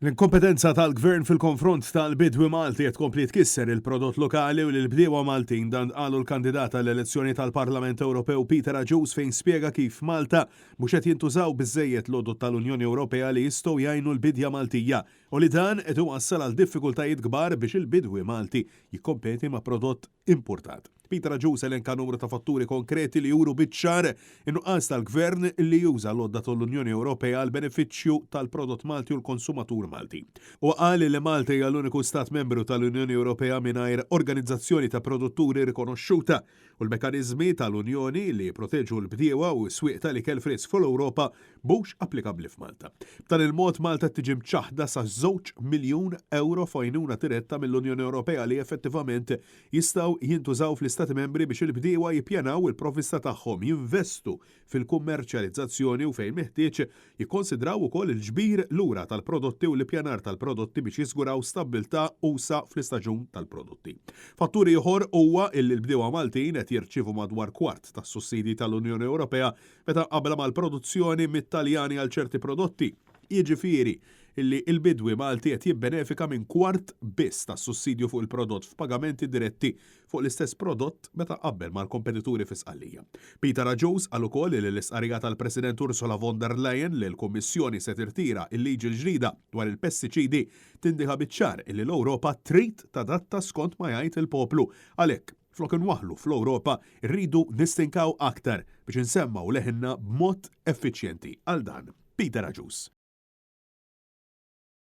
L-inkompetenza tal-Gvern fil-konfront tal-bidwi Malti qed tkompli tkisser il-prodott lokali u lill-bdiewa Maltin. Dan qalu l-kandidat għall-elezzjoni tal-Parlament Ewropew Peter Agius fejn spjega kif Malta mhux qed jintużaw biżżejjed l-għodod tal-Unjoni Ewropea li jistgħu jgħinu l-bidja Maltija u li dan qed iwassal għal diffikultajiet kbar biex il-bidwi Malti jikkompeti ma' prodott importat. Peter Agius elenka numru ta' fatturi konkreti li juru biċ-ċar in-nuqqas tal-Gvern li juża l-għodda tal-Unjoni Ewropea għall-benefiċċju tal-prodott Malti u l-konsumatur Malti. Huwa qal li Malta hija l-uniku stat membru tal-Unjoni Ewropea mingħajr organizzazzjoni ta' produtturi rikonoxxuta u l-mekkaniżmi tal-Unjoni li jipproteġu l-bdiewa u s-swieq tal-ikel frisk fl-Ewropa mhux applikabbli f'Malta. B'dan il-mod Malta tiġi mċaħħda sa żewġ miljun ewro f'għajnuna diretta mill-Unjoni Ewropea li effettivament jistgħu jintużaw fl-Istati Membri biex il-bdiewa jippjanaw il-provvista tagħhom, jinvestu fil-kummerċjalizzazzjoni u fejn meħtieġ jikkonsidraw ukoll il-ġbir lura tal-prodotti u l-ippjanar tal-prodotti biex jiżguraw stabbiltà usa' fl-istaġun tal-prodotti. Fattur ieħor huwa illi l-bdiewa Maltin qed jirċievu madwar kwart tas-sussidji tal-Unjoni Ewropea meta mqabbla mal-produzzjoni mit-Taljani għal ċerti prodotti, jiġifieri illi l-bidwi Malti qed jibbenefika minn kwart biss tas-sussidju fuq il-prodott f'pagamenti diretti fuq l-istess prodott meta mqabbel mal-kompetituri fi Sqallija. Peter Agius qal ukoll li l-istqarrija tal-President Ursula von der Leyen li l-Kummissjoni se tirtira l-liġi l-ġdida dwar il-pestiċidi tindika biċ-ċar illi l-Ewropa trid tadatta skont ma jgħid il-poplu. Għalhekk, flok inwaħħlu fl-Ewropa, irridu nistinkaw aktar biex insemmgħu leħinna b'mod effiċjenti. Għal dan, Peter Agius.